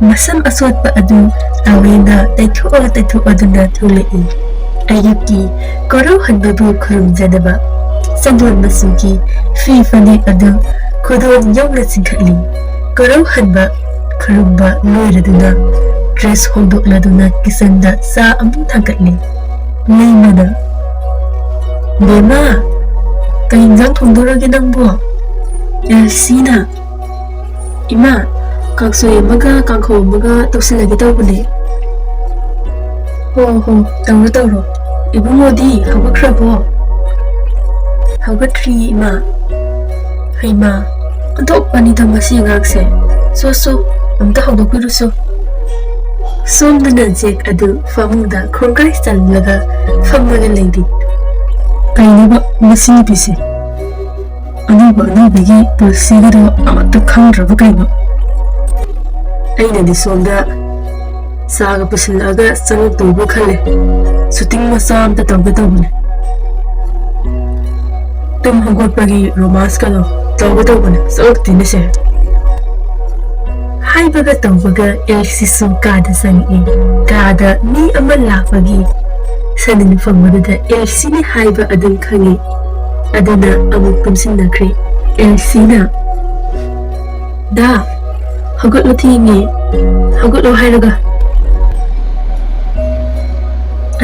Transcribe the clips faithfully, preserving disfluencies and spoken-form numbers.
ꯃꯁꯝ ꯑꯆꯣꯠꯄ ꯑꯗꯨ ꯇꯥꯋꯦꯜꯅ ꯇꯩꯊꯣꯛꯑ ꯇꯩꯊꯣꯛꯑꯗꯨꯅ ꯊꯣꯛꯂꯛꯏ꯫ ꯑꯌꯨꯛꯀꯤ ꯀꯣꯔꯧꯍꯟꯕꯕꯨ ꯈꯨꯔꯨꯝꯖꯅꯕ ꯆꯟꯗꯣꯟ ꯃꯆꯨꯒꯤ ꯐꯤ ꯐꯅꯦꯛ ꯑꯗꯨ ꯈꯨꯗꯣꯝ ꯌꯧꯅ ꯆꯤꯡꯈꯠꯂꯤ꯫ ꯀꯣꯔꯧꯍꯟꯕ ꯈꯨꯔꯨꯝꯕ ꯂꯣꯏꯔꯗꯨꯅ ꯗ꯭ꯔꯦꯁ ꯍꯣꯡꯗꯣꯛꯂꯗꯨꯅ ꯀꯤꯆꯟꯗ ꯆꯥ ꯑꯃꯨꯛ ꯊꯥꯡꯒꯠꯂꯤ꯫ ꯂꯩꯃꯅ, "ꯕꯦꯝꯃ, ꯀꯩ ꯏꯟꯖꯥꯡ ꯊꯣꯡꯗꯣꯔꯒꯦ ꯅꯪꯕꯣ?" ꯑꯦꯜꯁꯤꯅ, "ꯏꯃꯥ, ꯀꯥꯡꯁꯣꯏ ꯑꯃꯒ ꯀꯥꯡꯍꯧ ꯑꯃꯒ ꯇꯧꯁꯤꯜꯂꯒꯦ ꯇꯧꯕꯅꯦ꯫" "ꯍꯣ ꯍꯣ, ꯇꯧꯔꯣ ꯇꯧꯔꯣ꯫ ꯏꯕꯨꯡꯉꯣꯗꯤ ꯍꯧꯒꯠꯈ꯭ꯔꯕꯣ?" "ꯍꯧꯒꯠꯇ꯭ꯔꯤꯌꯦ ꯏꯃꯥ꯫" "ꯍꯩꯃꯥ, ꯑꯣꯟꯊꯣꯛꯄꯅꯤꯗ ꯃꯁꯤ ꯑꯉꯥꯡꯁꯦ꯫ ꯁꯣ ꯁꯣ, ꯑꯝꯇ ꯍꯧꯗꯣꯛꯄꯤꯔꯨꯁꯣ꯫" ꯁꯣꯝꯗꯅ ꯖꯦꯛ ꯑꯗꯨ ꯐꯃꯨꯡꯗ ꯈꯣꯡꯒꯥꯏ ꯆꯜꯂꯒ ꯐꯝꯂꯒ ꯂꯩꯔꯤ꯫ "ꯀꯩꯅꯣꯕ ꯃꯁꯤ ꯅꯨꯄꯤꯁꯦ? ꯑꯅꯧꯕ ꯑꯅꯧꯕꯒꯤ ꯄꯨꯟꯁꯤꯒꯗꯣ ꯑꯃꯠꯇ ꯈꯪꯗ꯭ꯔꯕ ꯀꯩꯅꯣ?" ꯑꯩꯅꯗꯤ ꯁꯣꯝꯗ ꯆꯥꯒ ꯄꯨꯁꯤꯜꯂꯛꯑꯒ ꯆꯪꯉꯛꯇꯧꯕ ꯈꯜꯂꯦ꯫ ꯁꯨꯇꯤꯡ ꯃꯆꯥ ꯑꯝꯇ ꯇꯧꯒꯦ ꯇꯧꯕꯅꯦ꯫ ꯇꯨꯝ ꯍꯧꯒꯠꯄꯒꯤ ꯔꯣꯃꯥꯟꯁꯀꯗꯣ ꯇꯧꯒꯦ ꯇꯧꯕꯅꯦ, ꯆꯪꯉꯛꯇꯦꯅꯦ ꯁꯦ꯫ ꯍꯥꯏꯕꯒ ꯇꯧꯕꯒ ꯑꯦꯜꯁꯤꯁꯨ ꯀꯥꯗ ꯆꯪꯉꯛꯏ꯫ ꯀꯥꯗ ꯃꯤ ꯑꯃ ꯂꯥꯛꯄꯒꯤ ꯁꯅꯤꯟ ꯐꯪꯕꯗꯨꯗ ꯑꯦꯜꯁꯤꯅꯤ ꯍꯥꯏꯕ ꯑꯗꯨꯝ ꯈꯪꯉꯤ꯫ ꯑꯗꯨꯅ ꯑꯃꯨꯛ ꯇꯨꯝꯁꯤꯟꯅꯈ꯭ꯔꯦ꯫ ꯑꯦꯜꯁꯤꯅ, "ꯗꯥ, ꯍꯧꯒꯠꯂꯣ, ꯊꯦꯡꯉꯦ꯫ ꯍꯧꯒꯠꯂꯣ ꯍꯥꯏꯔꯒ꯫"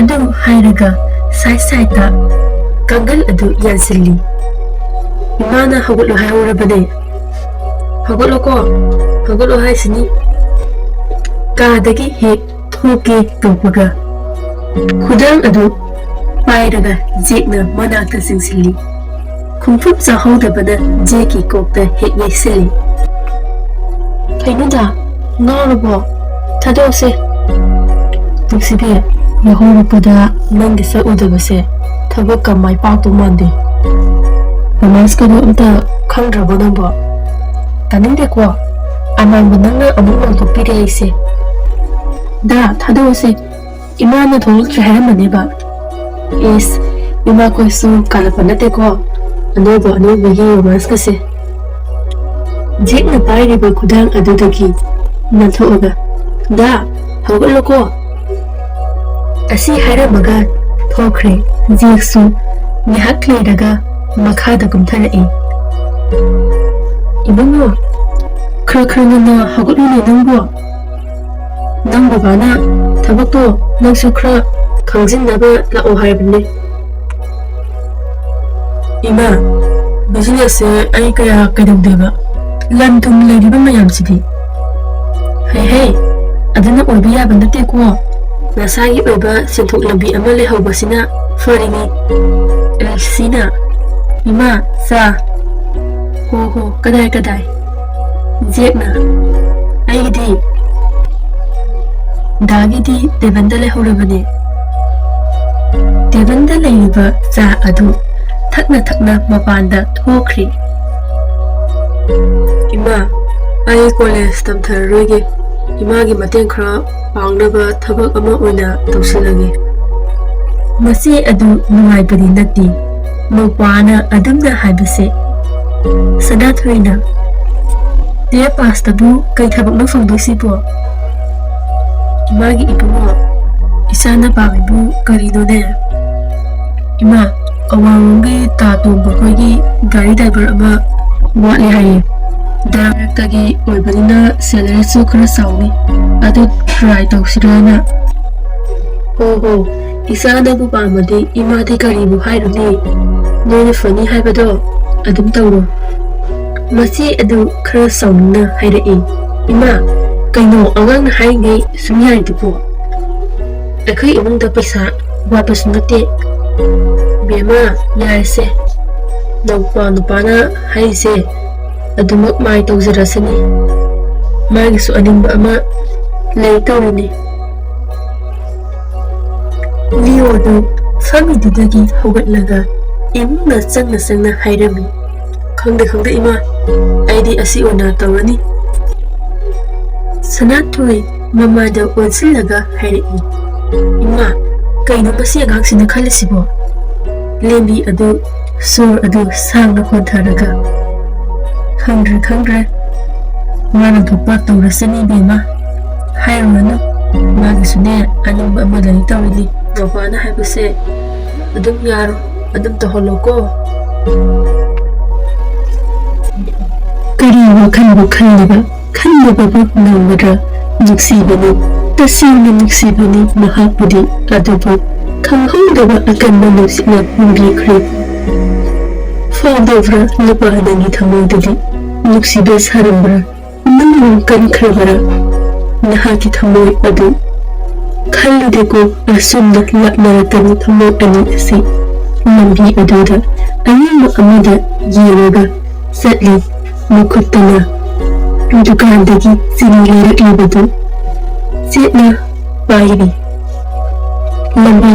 ꯑꯗꯨ ꯍꯥꯏꯔꯒ ꯁꯥꯏꯠ ꯁꯥꯏꯠꯇ ꯀꯥꯡꯒꯜ ꯑꯗꯨ ꯌꯥꯟꯁꯤꯜꯂꯤ꯫ "ꯏꯃꯥꯅ ꯍꯧꯒꯠꯂꯣ ꯍꯥꯏꯍꯧꯔꯕꯅꯦ꯫ ꯍꯧꯒꯠꯂꯣꯀꯣ, ꯍꯧꯒꯠꯂꯣ ꯍꯥꯏꯁꯤꯅꯤ꯫" ꯀꯥꯗꯒꯤ ꯍꯦꯛ ꯊꯣꯛꯀꯦ ꯇꯧꯕꯒ ꯈꯨꯗꯥꯡ ꯑꯗꯨ ꯄꯥꯏꯔꯒ ꯖꯦꯛꯅ ꯃꯅꯥꯛꯇ ꯆꯪꯁꯤꯜꯂꯤ꯫ ꯈꯣꯡꯐꯨꯞ ꯆꯥꯍꯧꯗꯕꯅ ꯖꯦꯛꯀꯤ ꯀꯣꯛꯇ ꯍꯦꯛ ꯌꯩꯁꯤꯜꯂꯤ꯫ "ꯀꯩꯅꯣꯗ, ꯉꯥꯎꯔꯕꯣ? ꯊꯥꯗꯣꯛꯑꯁꯦ꯫" "ꯅꯨꯡꯁꯤꯕꯤ, ꯌꯥꯍꯧꯔꯛꯄꯗ ꯅꯪꯒꯤ ꯁꯛ ꯎꯗꯕꯁꯦ ꯊꯕꯛꯀ ꯃꯥꯏ ꯄꯥꯛꯇꯧ ꯃꯥꯟꯗꯦ꯫ ꯔꯣꯃꯥꯟꯁꯀꯗꯣ ꯑꯝꯇ ꯈꯪꯗ꯭ꯔꯕꯣ ꯅꯪꯕꯣ? ꯇꯥꯅꯤꯡꯗꯦꯀꯣ, ꯑꯃꯥꯡꯕ ꯅꯪꯅ ꯑꯃꯨꯛ ꯂꯥꯎꯊꯣꯛꯄꯤꯔꯦ ꯑꯩꯁꯦ꯫ ꯗꯥ, ꯊꯥꯗꯣꯛꯑꯁꯦ꯫ ꯏꯃꯥꯅ ꯊꯣꯛꯂꯛꯇ꯭ꯔꯦ ꯍꯥꯏꯔꯝꯕꯅꯦꯕ꯫" "ꯏꯁ, ꯏꯃꯥꯈꯣꯏꯁꯨ ꯀꯥꯜꯂꯛꯄ ꯅꯠꯇꯦꯀꯣ, ꯑꯅꯧꯕ ꯑꯅꯧꯕꯒꯤ ꯔꯣꯃꯥꯟꯁꯀꯁꯦ꯫" ꯖꯦꯛꯅ ꯄꯥꯏꯔꯤꯕ ꯈꯨꯗꯥꯡ ꯑꯗꯨꯗꯒꯤ ꯅꯥꯟꯊꯣꯛꯑꯒ, "ꯗꯥ, ꯍꯧꯒꯠꯂꯣꯀꯣ!" ꯑꯁꯤ ꯍꯥꯏꯔꯝꯃꯒ ꯊꯣꯛꯈ꯭ꯔꯦ꯫ ꯖꯦꯛꯁꯨ ꯉꯥꯏꯍꯥꯛ ꯂꯩꯔꯒ ꯃꯈꯥꯗ ꯀꯨꯝꯊꯔꯛꯏ꯫ "ꯏꯕꯨꯡꯉꯣ, ꯈꯔ ꯈꯔ ꯉꯟꯅ ꯍꯧꯒꯠꯂꯨꯅꯦ ꯅꯪꯕꯣ꯫ ꯅꯪ ꯕꯕꯥꯅ ꯊꯕꯛꯇꯣ ꯅꯪꯁꯨ ꯈꯔ ꯈꯪꯖꯤꯟꯅꯕ ꯂꯥꯛꯑꯣ ꯍꯥꯏꯕꯅꯦ꯫" "ꯏꯃꯥ, business ꯁꯦ ꯑꯩ ꯀꯌꯥ ꯀꯩꯗꯧꯗꯦꯕ꯫ ꯂꯟ ꯊꯨꯝ ꯂꯩꯔꯤꯕ ꯃꯌꯥꯝꯁꯤꯗꯤ꯫" "ꯍꯩ ꯍꯩ, ꯑꯗꯨꯅ ꯑꯣꯏꯕ ꯌꯥꯕ ꯅꯠꯇꯦꯀꯣ꯫ ꯅꯁꯥꯒꯤ ꯑꯣꯏꯕ ꯁꯦꯟꯊꯣꯛ ꯂꯝꯕꯤ ꯑꯃ ꯂꯩꯍꯧꯕꯁꯤꯅ ꯐꯔꯤꯅꯤ꯫" ꯑꯦꯂꯤꯁꯤꯅ, "ꯏꯃꯥ, ꯆꯥ꯫" "ꯍꯣ ꯍꯣ, ꯀꯗꯥꯏ ꯀꯗꯥꯏ?" ꯖꯦꯛꯅ, "ꯑꯩꯒꯤꯗꯤ?" "ꯗꯥꯒꯤꯗꯤ ꯇꯦꯕꯜꯗ ꯂꯩꯍꯧꯔꯕꯅꯦ꯫" ꯇꯦꯕꯜꯗ ꯂꯩꯔꯤꯕ ꯆꯥ ꯑꯗꯨ ꯊꯛꯅ ꯊꯛꯅ ꯃꯄꯥꯟꯗ ꯊꯣꯛꯈ꯭ꯔꯤ꯫ "ꯏꯃꯥ, ꯑꯩ ꯀꯣꯂꯦꯖ ꯇꯝꯊꯔꯔꯣꯏꯒꯦ꯫ ꯏꯃꯥꯒꯤ ꯃꯇꯦꯡ ꯈꯔ ꯄꯥꯡꯅꯕ ꯊꯕꯛ ꯑꯃ ꯑꯣꯏꯅ ꯇꯧꯁꯤꯜꯂꯒꯦ꯫" ꯃꯆꯦ ꯑꯗꯨ ꯅꯨꯡꯉꯥꯏꯕꯗꯤ ꯅꯠꯇꯦ꯫ ꯃꯧꯄ꯭ꯋꯥꯅ ꯑꯗꯨꯝꯅ ꯍꯥꯏꯕꯁꯦ꯫ ꯁꯅꯥꯊꯣꯏꯅ, "ꯇꯨꯌꯦꯜꯐ ꯄꯥꯁꯇꯕꯨ ꯀꯩ ꯊꯕꯛꯅꯣ ꯐꯪꯗꯣꯏꯁꯤꯕꯣ?" "ꯏꯃꯥꯒꯤ ꯏꯕꯨꯡꯉꯣ, ꯏꯆꯥꯅ ꯄꯥꯝꯃꯤꯕꯨ ꯀꯔꯤꯅꯣꯅꯦ?" "ꯏꯃꯥ, ꯑꯋꯥꯡꯂꯣꯝꯒꯤ ꯇꯥ ꯇꯣꯝꯕ ꯈꯣꯏꯒꯤ ꯒꯥꯔꯤ ꯗ꯭ꯔꯥꯏꯚꯔ ꯑꯃ ꯋꯥꯠꯂꯦ ꯍꯥꯏꯌꯦ꯫ ꯗꯥꯏꯔꯦꯛꯇꯒꯤ ꯑꯣꯏꯕꯅꯤꯅ ꯁꯦꯂꯔꯤꯁꯨ ꯈꯔ ꯆꯥꯎꯅꯤ꯫ ꯑꯗꯨ ꯇ꯭ꯔꯥꯏ ꯇꯧꯁꯤꯔꯥꯅ꯫" "ꯍꯣ ꯍꯣ, ꯏꯆꯥꯅꯕꯨ ꯄꯥꯝꯃꯗꯤ ꯏꯃꯥꯗꯤ ꯀꯔꯤꯕꯨ ꯍꯥꯏꯔꯨꯅꯤ? ꯅꯣꯏꯅ ꯐꯅꯤ ꯍꯥꯏꯕꯗꯣ ꯑꯗꯨꯝ ꯇꯧꯔꯣ꯫" ꯃꯆꯦ ꯑꯗꯨ ꯈꯔ ꯁꯥꯎꯅꯤꯡꯅ ꯍꯥꯏꯔꯛꯏ꯫ "ꯏꯃꯥ, ꯀꯩꯅꯣ ꯑꯉꯥꯡꯅ ꯍꯥꯏꯔꯤꯉꯩ ꯁꯨꯝ ꯌꯥꯏꯗꯨꯕꯣ? ꯑꯩꯈꯣꯏ ꯏꯃꯨꯡꯗ ꯄꯩꯁꯥ ꯋꯥꯠꯄꯁꯨ ꯅꯠꯇꯦ꯫" "ꯕꯦꯝꯃ, ꯌꯥꯔꯦꯁꯦ꯫ ꯅꯧꯄꯥ ꯅꯨꯄꯥꯅ ꯍꯥꯏꯔꯤꯁꯦ ꯑꯗꯨꯃꯛ ꯃꯥꯏ ꯇꯧꯖꯔꯁꯅꯤ꯫ ꯃꯥꯒꯤꯁꯨ ꯑꯅꯤꯡꯕ ꯑꯃ ꯂꯩ ꯇꯧꯔꯤꯅꯤ꯫" ꯂꯤꯑꯣꯗꯨ ꯐꯝꯃꯤꯗꯨꯗꯒꯤ ꯍꯧꯒꯠꯂꯒ ꯏꯃꯨꯡꯗ ꯆꯪꯅ ꯆꯪꯅ ꯍꯥꯏꯔꯝꯃꯤ, "ꯈꯪꯗꯦ, ꯈꯪꯗꯦ ꯏꯃꯥ, ꯑꯩꯗꯤ ꯑꯁꯤ ꯑꯣꯏꯅ ꯇꯧꯔꯅꯤ꯫" ꯁꯅꯥꯊꯣꯏ ꯃꯃꯥꯗ ꯑꯣꯟꯁꯤꯜꯂꯒ ꯍꯥꯏꯔꯛꯏ, "ꯏꯃꯥ, ꯀꯩꯅꯣ ꯃꯁꯤ ꯑꯉꯥꯡꯁꯤꯅ ꯈꯜꯂꯤꯁꯤꯕꯣ?" ꯂꯦꯝꯕꯤ ꯑꯗꯨ ꯁꯣꯔ ꯑꯗꯨ ꯁꯥꯡꯅ ꯍꯣꯟꯊꯔꯒ, "ꯈꯪꯗ꯭ꯔꯦ, ꯈꯪꯗ꯭ꯔꯦ꯫ ꯃꯥꯅ ꯊꯣꯛꯄ ꯇꯧꯔꯁꯅꯤ ꯏꯕꯦꯝꯃ꯫ ꯍꯥꯏꯔꯨꯔꯅꯨ, ꯃꯥꯒꯤꯁꯨꯅꯦ ꯑꯅꯤꯡꯕ ꯑꯃ ꯂꯩ ꯇꯧꯔꯤꯅꯤ꯫ ꯅꯥꯎꯄꯥꯅ ꯍꯥꯏꯕꯁꯦ ꯑꯗꯨꯝ ꯌꯥꯔꯣ, ꯑꯗꯨꯝ ꯇꯧꯍꯜꯂꯣꯀꯣ꯫ ꯀꯔꯤ ꯋꯥꯈꯜꯕꯨ ꯈꯜꯂꯤꯕ, ꯈꯟꯗꯕꯕꯨ ꯉꯝꯒꯗ꯭ꯔꯥ? ꯅꯨꯡꯁꯤꯕꯅꯤ, ꯇꯁꯦꯡꯅ ꯅꯨꯡꯁꯤꯕꯅꯤ ꯃꯍꯥꯛꯄꯨꯗꯤ꯫ ꯑꯗꯨꯕꯨ ꯈꯪꯍꯧꯗꯕ ꯑꯀꯟꯕ ꯅꯨꯡꯁꯤꯠꯅ ꯍꯨꯝꯕꯤꯈ꯭ꯔꯦ꯫ ꯐꯥꯎꯗꯕ꯭ꯔꯥ ꯅꯨꯄꯥ ꯅꯪꯒꯤ ꯊꯃꯣꯏꯗꯗꯤ? ꯅꯨꯡꯁꯤꯕ ꯁꯥꯔꯝꯕ꯭ꯔꯥ? ꯅꯪꯕꯨ ꯀꯟꯈ꯭ꯔꯕꯔꯥ? ꯅꯍꯥꯛꯀꯤ ꯊꯃꯣꯏ ꯑꯗꯨ ꯈꯜꯂꯨꯗꯦꯀꯣ꯫ ꯑꯁꯨꯝꯅ ꯂꯥꯞꯅꯔꯛꯀꯅꯤ ꯊꯃꯣꯏ ꯑꯅꯤ ꯑꯁꯤ꯫ ꯂꯝꯕꯤ ꯑꯗꯨꯗ ꯑꯌꯦꯡꯕ ꯑꯃꯗ ꯌꯦꯡꯂꯒ ꯆꯠꯂꯤ꯫ ꯃꯈꯨꯠꯇꯅ ꯗꯨꯀꯥꯟꯗꯒꯤ ꯆꯤꯅꯤ ꯂꯩꯔꯛꯂꯤꯕꯗꯨ ꯆꯦꯠꯅ ꯄꯥꯏꯔꯤ꯫ ꯂꯝꯕꯤ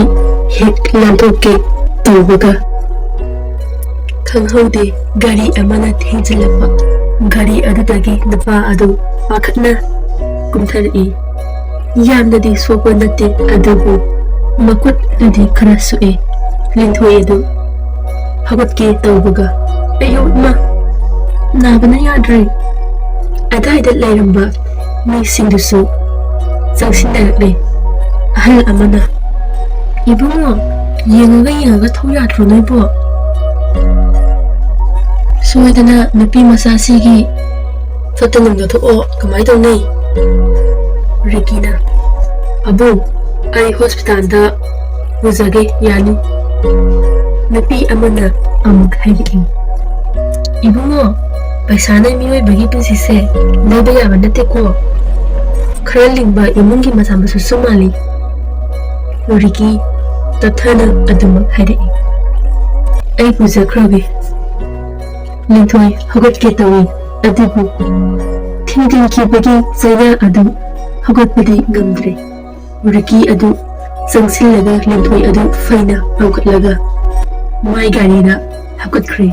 ꯍꯦꯛ ꯂꯥꯟꯊꯣꯛꯀꯦ ꯇꯧꯕꯒ ꯈꯪꯍꯧꯗꯦ, ꯒꯥꯔꯤ ꯑꯃꯅ ꯊꯦꯡꯖꯤꯜꯂꯛꯄ꯫ ꯒꯥꯔꯤ ꯑꯗꯨꯗꯒꯤ ꯅꯨꯄꯥ ꯑꯗꯨ ꯄꯥꯈꯠꯅ ꯀꯨꯝꯊꯔꯛꯏ꯫ ꯌꯥꯝꯅꯗꯤ ꯁꯣꯛꯄ ꯅꯠꯇꯦ, ꯑꯗꯨꯕꯨ ꯃꯈꯨꯠ ꯑꯗꯨꯗꯤ ꯈꯔ ꯁꯣꯛꯑꯦ꯫ ꯂꯤꯟꯊꯣꯏ ꯑꯗꯨ ꯍꯧꯒꯠꯀꯦ ꯇꯧꯕꯒ, "ꯑꯌꯣ ꯏꯃꯥ, ꯅꯥꯕꯅ ꯌꯥꯗ꯭ꯔꯦ!" ꯑꯗꯥꯏꯗ ꯂꯩꯔꯝꯕ ꯃꯤꯁꯤꯡꯗꯨꯁꯨ ꯆꯪꯁꯤꯟꯅꯔꯛꯂꯦ꯫ ꯑꯍꯜ ꯑꯃꯅ, "ꯏꯕꯨꯡꯉꯣ, ꯌꯦꯡꯉꯒ ꯌꯦꯡꯉꯒ ꯊꯧ ꯌꯥꯗ꯭ꯔꯣ ꯅꯣꯏꯕꯣ? ꯁꯣꯏꯗꯅ ꯅꯨꯄꯤ ꯃꯆꯥꯁꯤꯒꯤ ꯐꯠꯇ ꯅꯨꯡꯗ ꯊꯣꯛꯑꯣ, ꯀꯃꯥꯏ ꯇꯧꯅꯤ?" ꯔꯤꯀꯤꯅ, "ꯑꯕꯨꯡ, ꯑꯩ ꯍꯣꯁꯄꯤꯇꯥꯜꯗ ꯄꯨꯖꯒꯦ, ꯌꯥꯅꯤ?" ꯅꯨꯄꯤ ꯑꯃꯅ ꯑꯃꯨꯛ ꯍꯥꯏꯔꯛꯏ, "ꯏꯕꯨꯡꯉꯣ, ꯄꯩꯁꯥꯅ ꯃꯤꯑꯣꯏꯕꯒꯤ ꯄꯨꯟꯁꯤꯁꯦ ꯂꯩꯕ ꯌꯥꯕ ꯅꯠꯇꯦꯀꯣ꯫ ꯈꯔ ꯂꯤꯡꯕ ꯏꯃꯨꯡꯒꯤ ꯃꯆꯥ ꯃꯁꯨꯁꯨ ꯃꯥꯜꯂꯤ꯫" ꯔꯤꯀꯤ ꯇꯞꯊꯅ ꯑꯗꯨꯃꯛ ꯍꯥꯏꯔꯛꯏ, "ꯑꯩ ꯄꯨꯖꯈ꯭ꯔꯒꯦ꯫" ꯂꯤꯟꯊꯣꯏ ꯍꯧꯒꯠꯀꯦ ꯇꯧꯏ, ꯑꯗꯨꯕꯨ ꯊꯤꯡꯖꯤꯟꯈꯤꯕꯒꯤ ꯆꯩꯅꯥ ꯑꯗꯨ ꯍꯧꯒꯠꯄꯗꯤ ꯉꯝꯗ꯭ꯔꯦ꯫ ꯔꯤꯀꯤ ꯑꯗꯨ ꯆꯪꯁꯤꯜꯂꯒ ꯂꯤꯟꯊꯣꯏ ꯑꯗꯨ ꯐꯩꯅ ꯄꯥꯡꯈꯠꯂꯒ ꯃꯥꯏ ꯒꯥꯔꯤꯗ ꯍꯥꯞꯀꯠꯈ꯭ꯔꯦ꯫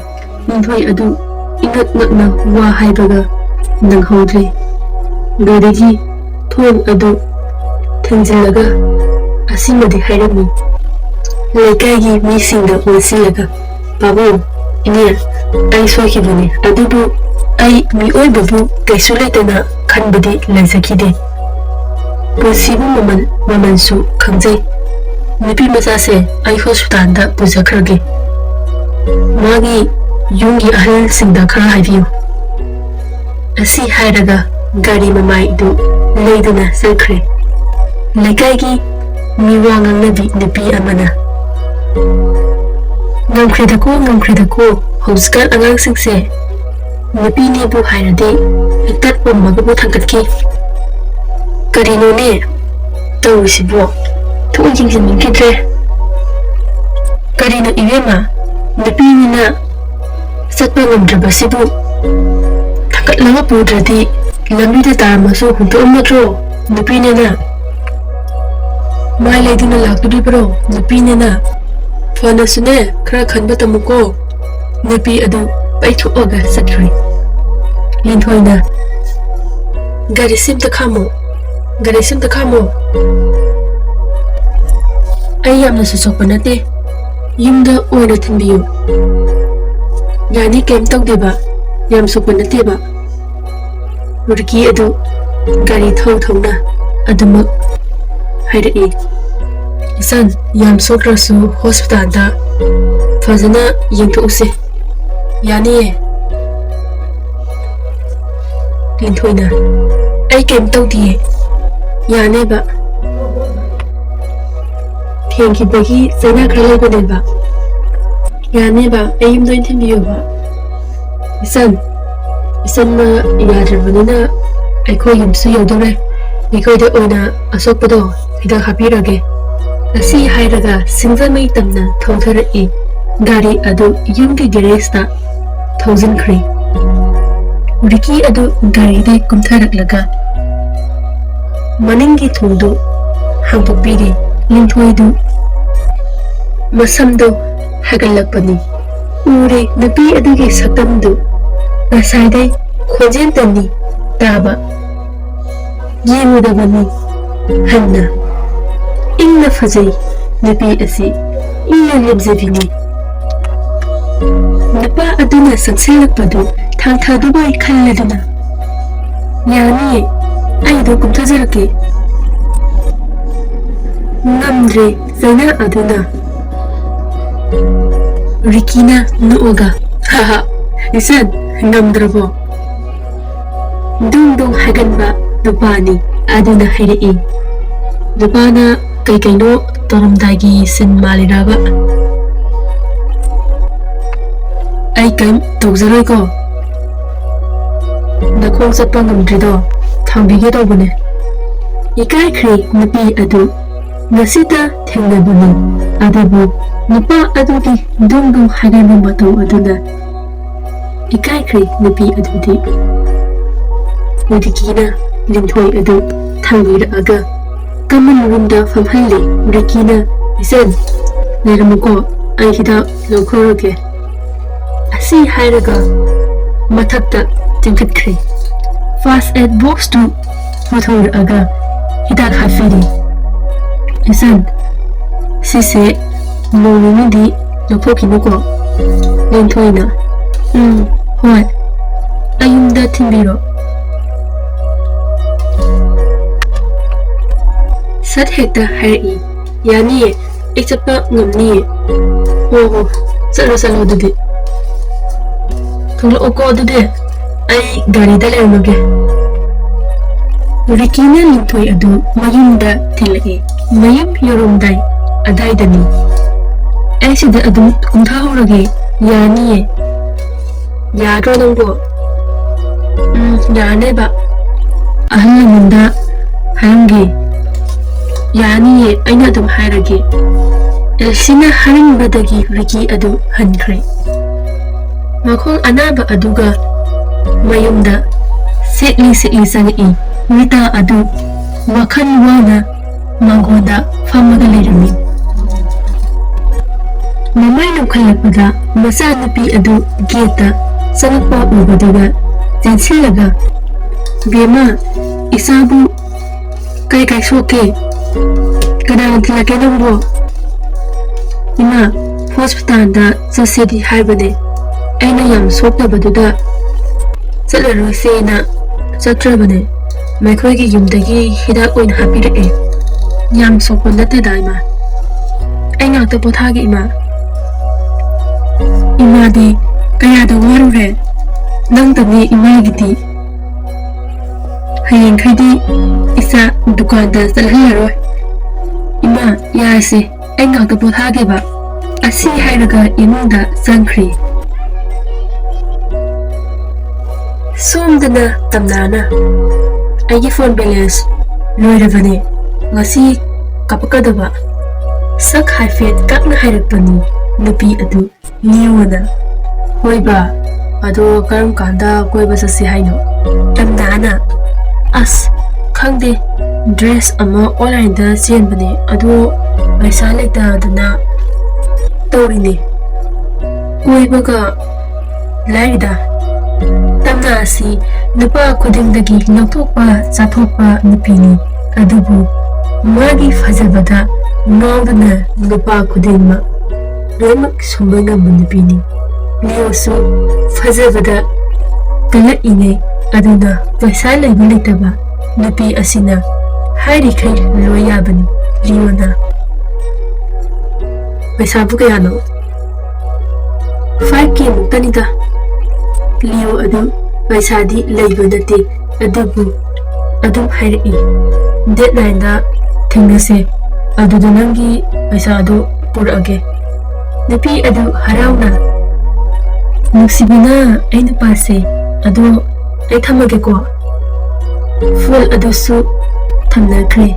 ꯂꯤꯟꯊꯣꯏ ꯑꯗꯨ ꯏꯉꯛ ꯉꯛꯅ ꯋꯥ ꯍꯥꯏꯕꯒ ꯅꯪꯍꯧꯗ꯭ꯔꯦ꯫ ꯒꯥꯔꯤꯒꯤ ꯊꯣꯡ ꯑꯗꯨ ꯊꯤꯡꯖꯤꯜꯂꯒ ꯑꯁꯤꯃꯗꯤ ꯍꯥꯏꯔꯝꯃꯤ꯫ ꯂꯩꯀꯥꯏꯒꯤ ꯃꯤꯁꯤꯡꯗ ꯑꯣꯟꯁꯤꯜꯂꯒ, "ꯄꯥꯕꯨꯡ, ꯏꯅꯦ, ꯑꯩ ꯁꯣꯏꯈꯤꯕꯅꯤ, ꯑꯗꯨꯕꯨ ꯑꯩ ꯃꯤꯑꯣꯏꯕꯕꯨ ꯀꯩꯁꯨ ꯂꯩꯇꯅ ꯈꯟꯕꯗꯤ ꯂꯩꯖꯈꯤꯗꯦ꯫ ꯄꯨꯟꯁꯤꯕꯨ ꯃꯃꯜ, ꯃꯃꯜꯁꯨ ꯈꯪꯖꯩ꯫ ꯅꯨꯄꯤ ꯃꯆꯥꯁꯦ ꯑꯩ ꯍꯣꯁꯄꯤꯇꯥꯜꯗ ꯄꯨꯖꯈ꯭ꯔꯒꯦ꯫ ꯃꯥꯒꯤ ꯌꯨꯝꯒꯤ ꯑꯍꯜꯁꯤꯡꯗ ꯈꯔ ꯍꯥꯏꯕꯤꯌꯨ꯫ ꯑꯁꯤ ꯍꯥꯏꯔꯒ ꯒꯥꯔꯤ ꯃꯃꯥꯏꯗꯨ ꯂꯩꯗꯨꯅ ꯆꯠꯈ꯭ꯔꯦ꯫ ꯂꯩꯀꯥꯏꯒꯤ ꯃꯤ ꯋꯥ ꯉꯥꯡꯅꯕꯤ ꯅꯨꯄꯤ ꯑꯃꯅ, "ꯉꯝꯈ꯭ꯔꯦꯗꯀꯣ, ꯉꯝꯈ꯭ꯔꯦꯗꯀꯣ, ꯍꯧꯖꯤꯛꯀꯥꯟ ꯑꯉꯥꯡꯁꯤꯡꯁꯦ ꯅꯨꯄꯤꯅꯦꯕꯨ ꯍꯥꯏꯔꯗꯤ ꯍꯦꯛꯇ ꯎꯝꯃꯒꯕꯨ ꯊꯥꯡꯒꯠꯈꯤ꯫ ꯀꯔꯤꯅꯣꯅꯦ ꯇꯧꯔꯤꯁꯤꯕꯣ? ꯊꯣꯛꯅ ꯌꯦꯡꯁꯤꯟꯅꯤꯡꯈꯤꯗ꯭ꯔꯦ꯫ ꯀꯔꯤꯅꯣ ꯏꯕꯦꯝꯃ, ꯅꯨꯄꯤꯅꯤꯅ ꯆꯠꯄ ꯉꯝꯗ꯭ꯔꯕꯁꯤꯕꯨ ꯊꯥꯡꯒꯠꯂꯒ ꯄꯨꯗ꯭ꯔꯗꯤ ꯂꯝꯕꯤꯗ ꯇꯥꯔꯝꯃꯁꯨ ꯍꯨꯟꯗꯣꯛꯑꯝꯃꯗ꯭ꯔꯣ ꯅꯨꯄꯤꯅꯤꯅ? ꯃꯥꯏ ꯂꯩꯗꯨꯅ ꯂꯥꯛꯇꯣꯔꯤꯕ꯭ꯔꯣ ꯅꯨꯄꯤꯅꯤꯅ? ꯐꯅꯁꯨꯅꯦ, ꯈꯔ ꯈꯟꯕ ꯇꯝꯃꯨꯀꯣ꯫" ꯅꯨꯄꯤ ꯑꯗꯨ ꯄꯩꯊꯣꯛꯑꯒ ꯆꯠꯈ꯭ꯔꯦ꯫ ꯂꯤꯟꯊꯣꯏꯅ, "ꯒꯥꯔꯤꯁꯤ ꯑꯝꯇ ꯈꯥꯝꯃꯣ, ꯒꯥꯔꯤꯁꯤ ꯑꯝꯇ ꯈꯥꯝꯃꯣ꯫ ꯑꯩ ꯌꯥꯝꯅꯁꯨ ꯁꯣꯛꯄ ꯅꯠꯇꯦ, ꯌꯨꯝꯗ ꯑꯣꯏꯅ ꯊꯤꯟꯕꯤꯌꯨ꯫" "ꯌꯥꯅꯤ, ꯀꯩꯝ ꯇꯧꯗꯦꯕ, ꯌꯥꯝ ꯁꯣꯛꯄ ꯅꯠꯇꯦꯕ꯫" ꯔꯤꯀꯤ ꯑꯗꯨ ꯒꯥꯔꯤ ꯊꯧ ꯊꯧꯅ ꯑꯗꯨꯃꯛ ꯍꯥꯏꯔꯛꯏ꯫ "ꯏꯆꯟ, ꯌꯥꯝ ꯁꯣꯛꯇ꯭ꯔꯁꯨ ꯍꯣꯁꯄꯤꯇꯥꯜꯗ ꯐꯖꯅ ꯌꯦꯡꯊꯣꯛꯎꯁꯦ꯫" "ꯌꯥꯅꯤꯌꯦ꯫" ꯂꯤꯟꯊꯣꯏꯅ, "ꯑꯩ ꯀꯩꯝ ꯇꯧꯗꯤꯌꯦ, ꯌꯥꯅꯦꯕ꯫ ꯊꯦꯡꯈꯤꯕꯒꯤ ꯆꯩꯅꯥ ꯈꯔ ꯂꯩꯕꯅꯦꯕ꯫ ꯌꯥꯅꯦꯕ, ꯑꯩ ꯌꯨꯝꯗ ꯑꯣꯏꯅ ꯊꯤꯟꯕꯤꯌꯣꯕ꯫" "ꯏꯆꯟ, ꯏꯆꯟꯅ ꯌꯥꯗ꯭ꯔꯕꯅꯤꯅ ꯑꯩꯈꯣꯏ ꯌꯨꯝꯁꯨ ꯌꯧꯗꯧꯔꯦ꯫ ꯑꯩꯈꯣꯏꯗ ꯑꯣꯏꯅ ꯑꯁꯣꯛꯄꯗꯣ ꯍꯤꯗꯥꯛ ꯍꯥꯞꯄꯤꯔꯒꯦ꯫" ꯑꯁꯤ ꯍꯥꯏꯔꯒ ꯁꯤꯡꯖꯃꯩ ꯇꯝꯅ ꯊꯧꯊꯔꯛꯏ꯫ ꯒꯥꯔꯤ ꯑꯗꯨ ꯌꯨꯝꯒꯤ ꯒꯦꯔꯦꯖꯇ ꯊꯧꯖꯤꯟꯈ꯭ꯔꯦ꯫ ꯔꯤꯀꯤ ꯑꯗꯨ ꯒꯥꯔꯤꯗꯒꯤ ꯀꯨꯝꯊꯔꯛꯂꯒ ꯃꯅꯤꯡꯒꯤ ꯊꯣꯡꯗꯨ ꯍꯥꯡꯗꯣꯛꯄꯤꯔꯦ꯫ ꯂꯤꯟꯊꯣꯏꯗꯨ ꯃꯁꯝꯗꯨ ꯍꯥꯏꯒꯠꯂꯛꯄꯅꯤ꯫ ꯎꯔꯦ ꯅꯨꯄꯤ ꯑꯗꯨꯒꯤ ꯁꯛꯇꯝꯗꯨ꯫ ꯉꯁꯥꯏꯗꯩ ꯈꯣꯟꯖꯦꯜꯇꯅꯤ ꯇꯥꯕ꯫ ꯌꯦꯡꯉꯨꯗꯕꯅꯤ ꯍꯟꯅ꯫ ꯏꯪꯅ ꯐꯖꯩ ꯅꯨꯄꯤ ꯑꯁꯤ, ꯏꯪꯅ ꯂꯦꯝꯖꯕꯤꯅꯤ꯫ ꯅꯨꯄꯥ ꯑꯗꯨꯅ ꯆꯪꯁꯤꯜꯂꯛꯄꯗꯨ ꯊꯥꯡꯊꯗꯨꯕꯩ ꯈꯜꯂꯗꯨꯅ꯫ "ꯌꯥꯅꯤꯌꯦ, ꯑꯩꯗꯣ ꯀꯨꯝꯊꯖꯔꯛꯀꯦ"꯫ ꯉꯝꯗ꯭ꯔꯦ ꯆꯩꯅꯥ ꯑꯗꯨꯅ꯫ ꯔꯤꯀꯤꯅ ꯅꯣꯛꯑꯒ, "ꯍꯥ ꯍꯥ, ꯏꯆꯟ, ꯉꯝꯗ꯭ꯔꯕꯣ?" ꯗꯨꯡ ꯗꯨꯡ ꯍꯥꯏꯒꯟꯕ ꯅꯨꯄꯥꯅꯤ ꯑꯗꯨꯅ ꯍꯥꯏꯔꯛꯏ꯫ ꯅꯨꯄꯥꯅ ꯀꯩ ꯀꯩꯅꯣ ꯇꯧꯔꯝꯗꯥꯏꯒꯤ ꯁꯤꯟ ꯃꯥꯜꯂꯤꯔꯕ? "ꯑꯩ ꯀꯩꯝ ꯇꯧꯖꯔꯣꯏꯀꯣ꯫ ꯅꯈꯣꯡ ꯆꯠꯄ ꯉꯝꯗ꯭ꯔꯤꯗꯣ ꯊꯥꯡꯕꯤꯒꯦ ꯇꯧꯕꯅꯦ"꯫ ꯏꯀꯥꯏꯈ꯭ꯔꯦ ꯅꯨꯄꯤ ꯑꯗꯨ꯫ ꯉꯁꯤꯇ ꯊꯦꯡꯅꯕꯅꯤ, ꯑꯗꯨꯕꯨ ꯅꯨꯄꯥ ꯑꯗꯨꯒꯤ ꯗꯨꯡ ꯗꯨꯡ ꯍꯥꯏꯒꯟꯕ ꯃꯇꯧ ꯑꯗꯨꯅ ꯏꯀꯥꯏꯈ꯭ꯔꯦ ꯅꯨꯄꯤ ꯑꯗꯨꯗꯤ꯫ ꯔꯤꯀꯤꯅ ꯂꯤꯟꯊꯣꯏ ꯑꯗꯨ ꯊꯥꯡꯕꯤꯔꯛꯑꯒ ꯀꯃꯟ ꯔꯨꯝꯗ ꯐꯝꯍꯜꯂꯦ꯫ ꯔꯤꯀꯤꯅ, "ꯏꯆꯟ, ꯂꯩꯔꯝꯃꯨꯀꯣ, ꯑꯩ ꯍꯤꯗꯥꯛ ꯂꯧꯈ꯭ꯔꯨꯔꯒꯦ"꯫ ꯑꯁꯤ ꯍꯥꯏꯔꯒ ꯃꯊꯛꯇ ꯆꯦꯟꯈꯠꯈ꯭ꯔꯦ꯫ ꯐꯥꯔꯁ ꯑꯦꯗ ꯕꯣꯛꯁꯇꯨ ꯄꯨꯊꯣꯔꯛꯑꯒ ꯍꯤꯗꯥꯛ ꯍꯥꯞꯄꯤꯔꯦ꯫ "ꯏꯆꯟ, ꯁꯤꯁꯦ ꯅꯣꯡ ꯅꯤꯅꯤꯗꯤ ꯂꯧꯊꯣꯛꯈꯤꯅꯨꯀꯣ"꯫ ꯂꯤꯟꯊꯣꯏꯅ, "ꯎꯝ, ꯍꯣꯏ, ꯑꯩ ꯌꯨꯝꯗ ꯊꯤꯟꯕꯤꯔꯣ"꯫ ꯁꯠ ꯍꯦꯛꯇ ꯍꯥꯏꯔꯛꯏ, "ꯌꯥꯅꯤꯌꯦ, ꯑꯩ ꯆꯠꯄ ꯉꯝꯅꯤꯌꯦ"꯫ "ꯍꯣ ꯍꯣ, ꯆꯠꯂꯣ ꯆꯠꯂꯣ ꯑꯗꯨꯗꯤ꯫ ꯊꯣꯛꯂꯛꯑꯣꯀꯣ ꯑꯗꯨꯗꯤ, ꯑꯩ ꯒꯥꯔꯤꯗ ꯂꯩꯔꯝꯃꯒꯦ"꯫ ꯔꯤꯀꯤꯅ ꯂꯤꯟꯊꯣꯏ ꯑꯗꯨ ꯃꯌꯨꯝꯗ ꯊꯤꯜꯂꯛꯏ꯫ ꯃꯌꯨꯝ ꯌꯧꯔꯝꯗꯥꯏ ꯑꯗꯥꯏꯗꯅꯤ꯫ "ꯑꯩ ꯁꯤꯗ ꯑꯗꯨꯝ ꯀꯨꯝꯊꯍꯧꯔꯒꯦ, ꯌꯥꯅꯤꯌꯦ"꯫ "ꯌꯥꯗ꯭ꯔꯣ ꯅꯪꯕꯣ?" "ꯎꯝ, ꯌꯥꯅꯦꯕ꯫ ꯑꯍꯜ ꯂꯃꯟꯗ ꯍꯥꯏꯔꯝꯒꯦ"꯫ "ꯌꯥꯅꯤꯌꯦ, ꯑꯩꯅ ꯑꯗꯨꯝ ꯍꯥꯏꯔꯒꯦ"꯫ ꯑꯦꯜꯁꯤꯅ ꯍꯥꯏꯔꯝꯕꯗꯒꯤ ꯔꯤꯀꯤ ꯑꯗꯨ ꯍꯟꯈ꯭ꯔꯦ꯫ ꯃꯈꯣꯡ ꯑꯅꯥꯕ ꯑꯗꯨꯒ ꯃꯌꯨꯝꯗ ꯁꯦꯠꯂꯤ ꯁꯦꯠꯂꯤ ꯆꯪꯉꯛꯏ꯫ ꯔꯤꯇꯥ ꯑꯗꯨ ꯋꯥꯈꯜ ꯋꯥꯅ ꯃꯥꯡꯒꯣꯟꯗ ꯐꯝꯃꯒ ꯂꯩꯔꯝꯃꯤ꯫ ꯃꯃꯥꯏ ꯂꯧꯈꯠꯂꯛꯄꯗ ꯃꯆꯥꯅꯨꯄꯤ ꯑꯗꯨ ꯒꯦꯠꯇ ꯆꯪꯉꯛꯄ ꯎꯕꯗꯨꯗ ꯆꯦꯟꯁꯤꯜꯂꯒ, "ꯕꯦꯝꯃ, ꯏꯆꯥꯕꯨ ꯀꯩ ꯀꯩ ꯁꯣꯛꯀꯦ? ꯀꯅꯥꯅ ꯊꯤꯜꯂꯛꯀꯦ ꯅꯪꯕꯨ?" "ꯏꯃꯥ, ꯍꯣꯁꯄꯤꯇꯥꯜꯗ ꯆꯠꯁꯦꯗꯤ ꯍꯥꯏꯕꯅꯦ, ꯑꯩꯅ ꯌꯥꯝ ꯁꯣꯛꯇꯕꯗꯨꯗ ꯆꯠꯂꯔꯣꯏꯁꯦꯅ ꯆꯠꯇ꯭ꯔꯕꯅꯦ꯫ ꯃꯈꯣꯏꯒꯤ ꯌꯨꯝꯗꯒꯤ ꯍꯤꯗꯥꯛ ꯑꯣꯏꯅ ꯍꯥꯞꯄꯤꯔꯛꯑꯦ꯫ ꯌꯥꯝ ꯁꯣꯛꯄ ꯅꯠꯇꯦꯗ, ꯏꯃꯥ꯫ ꯑꯩ ꯉꯥꯛꯇ ꯄꯣꯊꯥꯒꯦ, ꯏꯃꯥ꯫ ꯏꯃꯥꯗꯤ ꯀꯌꯥꯗ ꯋꯥꯔꯨꯔꯦ꯫ ꯅꯪꯇꯅꯦ ꯏꯃꯥꯒꯤꯗꯤ꯫ ꯍꯌꯦꯡꯈꯩꯗꯤ ꯏꯆꯥ ꯗꯨꯀꯥꯟꯗ ꯆꯠꯍꯜꯂꯔꯣꯏ꯫ ꯏꯃꯥ, ꯌꯥꯔꯁꯦ, ꯑꯩ ꯉꯥꯛꯇ ꯄꯣꯊꯥꯒꯦꯕ꯫ ꯑꯁꯤ ꯍꯥꯏꯔꯒ ꯏꯃꯨꯡꯗ ꯆꯪꯈ꯭ꯔꯦ꯫ ꯁꯣꯝꯗꯅ ꯇꯝꯅꯥꯅ, "ꯑꯩꯒꯤ ꯐꯣꯟ ꯕꯦꯂꯦꯟꯁ ꯂꯣꯏꯔꯕꯅꯦ, ꯉꯁꯤ ꯀꯥꯞꯄꯛꯀꯗꯕ?" ꯁꯛ ꯍꯥꯏꯐꯦꯠ ꯀꯛꯅ ꯍꯥꯏꯔꯛꯄꯅꯤ ꯅꯨꯄꯤ ꯑꯗꯨ꯫ ꯅꯤꯌꯣꯅ, "ꯍꯣꯏ ꯕꯥ, ꯑꯗꯣ ꯀꯔꯝ ꯀꯥꯟꯗ ꯀꯣꯏꯕ ꯆꯠꯁꯤ ꯍꯥꯏꯅꯣ?" ꯇꯝꯅꯥꯅ, "ꯑꯁ, ꯈꯪꯗꯦ, ꯗ꯭ꯔꯦꯁ ꯑꯃ ꯑꯣꯟꯂꯥꯏꯟꯗ ꯆꯦꯟꯕꯅꯦ, ꯑꯗꯣ ꯄꯩꯁꯥ ꯂꯩꯇꯗꯅ ꯇꯧꯔꯤꯅꯦ꯫ ꯀꯣꯏꯕꯒ ꯂꯥꯏꯔꯤꯗ꯫ ꯇꯝꯅꯥ ꯑꯁꯤ ꯅꯨꯄꯥ ꯈꯨꯗꯤꯡꯗꯒꯤ ꯂꯧꯊꯣꯛꯄ ꯆꯥꯊꯣꯛꯄ ꯅꯨꯄꯤꯅꯤ, ꯑꯗꯨꯕꯨ ꯃꯥꯒꯤ ꯐꯖꯕꯗ ꯉꯥꯎꯗꯅ ꯅꯨꯄꯥ ꯈꯨꯗꯤꯡꯃꯛ ꯂꯣꯏꯅꯃꯛ ꯁꯨꯝꯕ ꯉꯝꯕ ꯅꯨꯄꯤꯅꯤ꯫ ꯂꯤꯑꯣꯁꯨ ꯐꯖꯕꯗ ꯀꯜꯂꯛꯏꯅꯦ, ꯑꯗꯨꯅ ꯄꯩꯁꯥ ꯂꯩꯕ ꯂꯩꯇꯕ ꯅꯨꯄꯤ ꯑꯁꯤꯅ ꯍꯥꯏꯔꯤꯈꯩ ꯂꯣꯏ ꯌꯥꯕꯅꯤ꯫ ꯂꯤꯑꯣꯅ, "ꯄꯩꯁꯥꯕꯨ ꯀꯌꯥꯅꯣ?" "ꯐꯥꯏꯚ ꯀꯦ ꯃꯨꯛꯇꯅꯤꯗ꯫" ꯂꯤꯑꯣ ꯑꯗꯨ ꯄꯩꯁꯥꯗꯤ ꯂꯩꯕ ꯅꯠꯇꯦ, ꯑꯗꯨꯕꯨ ꯑꯗꯨꯝ ꯍꯥꯏꯔꯛꯏ, "ꯗꯦꯠ ꯅꯥꯏꯟꯗ ꯊꯦꯡꯅꯁꯦ, ꯑꯗꯨꯗ ꯅꯪꯒꯤ ꯄꯩꯁꯥꯗꯣ ꯄꯨꯔꯛꯑꯒꯦ꯫" ꯅꯨꯄꯤ ꯑꯗꯨ ꯍꯔꯥꯎꯅ, "ꯅꯨꯡꯁꯤꯕꯤꯅ, ꯑꯩ ꯅꯨꯄꯥꯁꯦ, ꯑꯗꯣ ꯑꯩ ꯊꯝꯃꯒꯦꯀꯣ꯫" ꯐꯣꯟ ꯑꯗꯨꯁꯨ ꯊꯝꯅꯈ꯭ꯔꯦ꯫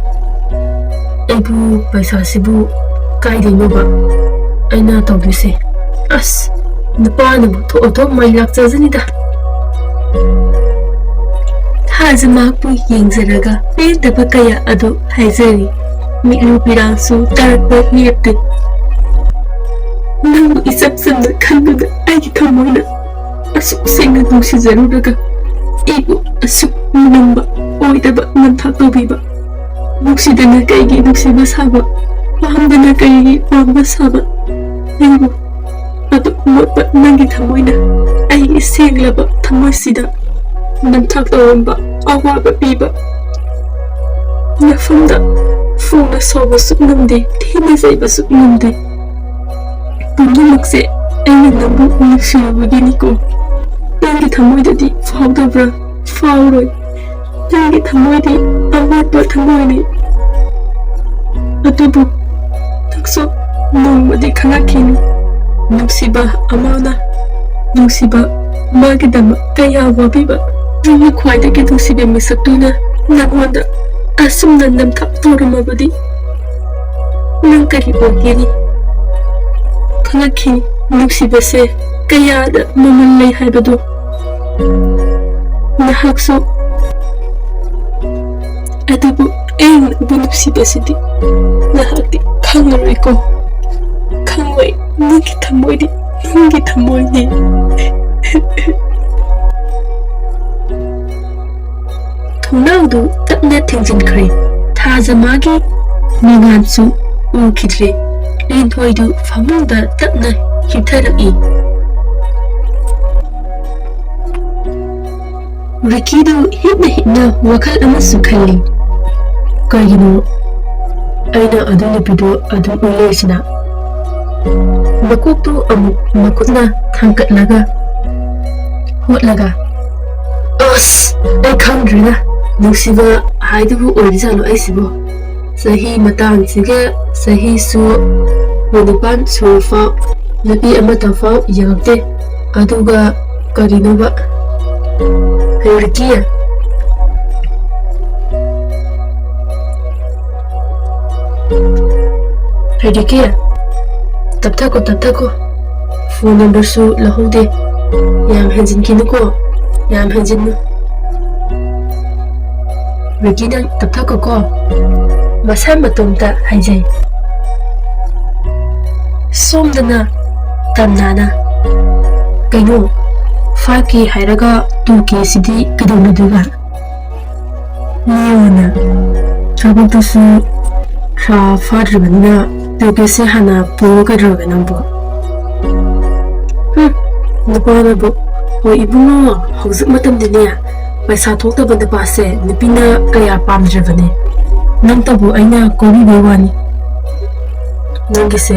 ꯑꯩꯕꯨ ꯄꯩꯁꯥꯁꯤꯕꯨ ꯀꯥꯏꯗꯩꯅꯣꯕ ꯑꯩꯅ ꯇꯧꯗꯣꯏꯁꯦ? ꯑꯁ, ꯅꯨꯄꯥꯅꯕꯨ ꯊꯣꯛꯑ ꯊꯣꯛ ꯃꯩ ꯂꯥꯛꯆꯖꯅꯤꯗ꯫ ꯊꯥꯖ ꯃꯍꯥꯛꯄꯨ ꯌꯦꯡꯖꯔꯒ ꯄꯦꯟꯗꯕ ꯀꯌꯥ ꯑꯗꯨ ꯍꯥꯏꯖꯔꯤ꯫ ꯃꯤꯠꯂꯨ ꯄꯤꯔꯥꯡꯁꯨ ꯇꯥꯔꯛꯄ ꯂꯦꯞꯇꯦ꯫ ꯅꯪꯕꯨ ꯏꯆꯝ ꯆꯝꯅ ꯈꯟꯗꯨꯅ ꯑꯩꯒꯤ ꯊꯃꯣꯏꯅ ꯑꯁꯨꯛ ꯁꯦꯡꯅ ꯅꯨꯡꯁꯤꯖꯔꯨꯔꯒ ꯑꯩꯕꯨ ꯑꯁꯨꯛ ꯅꯤꯡꯕ ꯑꯣꯏꯗꯕ ꯅꯝꯊꯥꯛ ꯇꯧꯕꯤꯕ꯫ ꯅꯨꯡꯁꯤꯗꯅ ꯀꯩꯒꯤ ꯅꯨꯡꯁꯤꯕ ꯁꯥꯕ, ꯄꯥꯝꯗꯅ ꯀꯩꯒꯤ ꯄꯥꯝꯕ ꯁꯥꯕ? ꯅꯪꯕꯨ ꯑꯗꯨꯛ ꯃꯣꯠꯄ ꯅꯪꯒꯤ ꯊꯃꯣꯏꯅ ꯑꯩꯒꯤ ꯁꯦꯡꯂꯕ ꯊꯃꯣꯏꯁꯤꯗ ꯅꯝꯊꯥꯛ ꯇꯧꯔꯝꯕ, ꯑꯋꯥꯕ ꯄꯤꯕ, ꯅꯐꯝꯗ ꯐꯣꯡꯅ ꯁꯥꯎꯕꯁꯨ ꯉꯝꯗꯦ, ꯊꯤꯅ ꯆꯩꯕꯁꯨ ꯉꯝꯗꯦ꯫ ꯄꯨꯝꯅꯃꯛꯁꯦ ꯑꯩꯅ ꯅꯪꯕꯨ ꯅꯨꯡꯁꯤꯔꯨꯕꯒꯤꯅꯤꯀꯣ꯫ ꯅꯪꯒꯤ ꯊꯃꯣꯏꯗꯗꯤ ꯐꯥꯎꯗꯕ꯭ꯔꯥ? ꯐꯥꯎꯔꯣꯏ꯫ ꯅꯪꯒꯤ ꯊꯃꯣꯏꯗꯤ ꯑꯃꯣꯠꯄ ꯊꯃꯣꯏꯅꯤ꯫ ꯑꯗꯨꯕꯨ ꯅꯪꯁꯨ ꯅꯣꯡꯃꯗꯤ ꯈꯪꯂꯛꯈꯤꯅꯤ꯫ ꯅꯨꯡꯁꯤꯕ ꯑꯃꯅ ꯅꯨꯡꯁꯤꯕ ꯃꯥꯒꯤꯗꯃꯛ ꯀꯌꯥ ꯋꯥꯕꯤꯕ꯫ ꯅꯪꯒꯤ ꯈ꯭ꯋꯥꯏꯗꯒꯤ ꯅꯨꯡꯁꯤꯕ ꯃꯤꯁꯛꯇꯨꯅ ꯅꯪꯉꯣꯟꯗ ꯑꯁꯨꯝꯅ ꯅꯝꯊꯥꯛ ꯇꯧꯔꯝꯃꯕꯗꯤ ꯅꯪ ꯀꯔꯤ ꯑꯣꯏꯒꯅꯤ? ꯈꯪꯂꯛꯈꯤꯅꯤ ꯅꯨꯡꯁꯤꯕꯁꯦ ꯀꯌꯥꯗ ꯃꯃꯜ ꯂꯩ ꯍꯥꯏꯕꯗꯨ꯫ ꯅꯍꯥꯛꯁꯨ꯫ ꯑꯗꯨꯕꯨ ꯑꯩꯅ ꯅꯪꯕꯨ ꯅꯨꯡꯁꯤꯕꯁꯤꯗꯤ ꯅꯍꯥꯛꯇꯤ ꯈꯪꯉꯔꯣꯏꯀꯣ꯫ ꯈꯪꯉꯣꯏ, ꯅꯪꯒꯤ ꯊꯃꯣꯏꯗꯤ ꯅꯪꯒꯤ ꯊꯃꯣꯏꯅꯤ꯫ ꯊꯣꯡꯅꯥꯎꯗꯨ ꯇꯞꯅ ꯊꯤꯡꯖꯤꯟꯈ꯭ꯔꯦ꯫ ꯊꯥꯖꯃꯥꯒꯤ ꯃꯉꯥꯜꯁꯨ ꯎꯈꯤꯗ꯭ꯔꯦ꯫ ꯂꯤꯟꯊꯣꯏꯗꯨ ꯐꯃꯨꯡꯗ ꯇꯞꯅ ꯍꯤꯞꯊꯔꯛꯏ꯫ ꯔꯤꯀꯤꯗꯨ ꯍꯤꯞꯅ ꯍꯤꯞꯅ ꯋꯥꯈꯜ ꯑꯃꯁꯨ ꯈꯜꯂꯤ꯫ ꯀꯔꯤꯒꯤꯅꯣ ꯑꯩꯅ ꯑꯗꯨ ꯅꯨꯄꯤꯗꯨ ꯑꯗꯨꯝ ꯎꯏ ꯂꯩꯔꯤꯁꯤꯅ? ꯃꯀꯣꯛꯇꯨ ꯑꯃꯨꯛ ꯃꯈꯨꯠꯅ ꯊꯥꯡꯒꯠꯂꯒ ꯍꯣꯠꯂꯒ, ꯑꯁ, ꯑꯩ ꯈꯪꯗ꯭ꯔꯦꯗ, ꯅꯨꯡꯁꯤꯕ ꯍꯥꯏꯗꯨꯕꯨ ꯑꯣꯏꯔꯤꯖꯥꯠꯂꯣ ꯑꯩꯁꯤꯕꯣ? ꯆꯍꯤ ꯃꯇꯥꯡꯁꯤꯒ ꯆꯍꯤꯁꯨ ꯀꯨꯟꯅꯤꯄꯥꯟ ꯁꯨꯔꯐꯥꯎ ꯅꯨꯄꯤ ꯑꯃꯠꯇ ꯐꯥꯎ ꯌꯦꯡꯉꯛꯇꯦ꯫ ꯑꯗꯨꯒ ꯀꯔꯤꯅꯣꯕ? ꯔꯤꯀꯤ? ꯔꯤꯀꯤ? ꯇꯞꯊꯈꯣ, ꯇꯞꯊꯈꯣ꯫ ꯐꯣꯟ ꯅꯝꯕꯔꯁꯨ ꯂꯧꯍꯧꯗꯦ꯫ ꯌꯥꯝ ꯍꯦꯟꯖꯤꯟꯈꯤꯅꯨꯀꯣ, ꯌꯥꯝ ꯍꯦꯟꯖꯤꯟꯅꯨ꯫ ꯔꯤꯀꯤ, ꯅꯪ ꯇꯞꯊꯈꯣꯀꯣ꯫ ꯃꯁꯥ ꯃꯇꯣꯝꯇ ꯍꯥꯏꯖꯩ꯫ ꯁꯣꯝꯗꯅ ꯇꯝꯅꯥꯅ, "ꯀꯩꯅꯣ, five K ꯍꯥꯏꯔꯒ two K ꯁꯤꯗꯤ ꯀꯩꯗꯧꯅꯗꯣꯏꯕ?" ꯃꯤꯑꯣꯏꯅ ꯊꯕꯛꯇꯨꯁꯨ ꯊꯥ ꯐꯥꯗ꯭ꯔꯤꯕꯅꯤꯅ two K ꯁꯦ ꯍꯥꯟꯅ ꯄꯨꯔꯣ ꯀꯩꯗꯧꯔꯒꯦ ꯅꯪꯕꯨ? ꯍꯨꯝ, ꯅꯨꯄꯥꯅꯕꯨ, "ꯍꯣꯏ ꯏꯕꯨꯡꯉꯣ, ꯍꯧꯖꯤꯛ ꯃꯇꯝꯗꯤꯅꯦ ꯄꯩꯁꯥ ꯊꯣꯛꯇꯕ ꯅꯨꯄꯥꯁꯦ ꯅꯨꯄꯤꯅ ꯀꯌꯥ ꯄꯥꯝꯗ꯭ꯔꯕꯅꯦ꯫ ꯅꯪꯇꯕꯨ ꯑꯩꯅ ꯀꯣꯏꯕꯤꯕꯩ ꯋꯥꯅꯤ꯫ ꯅꯪꯒꯤꯁꯦ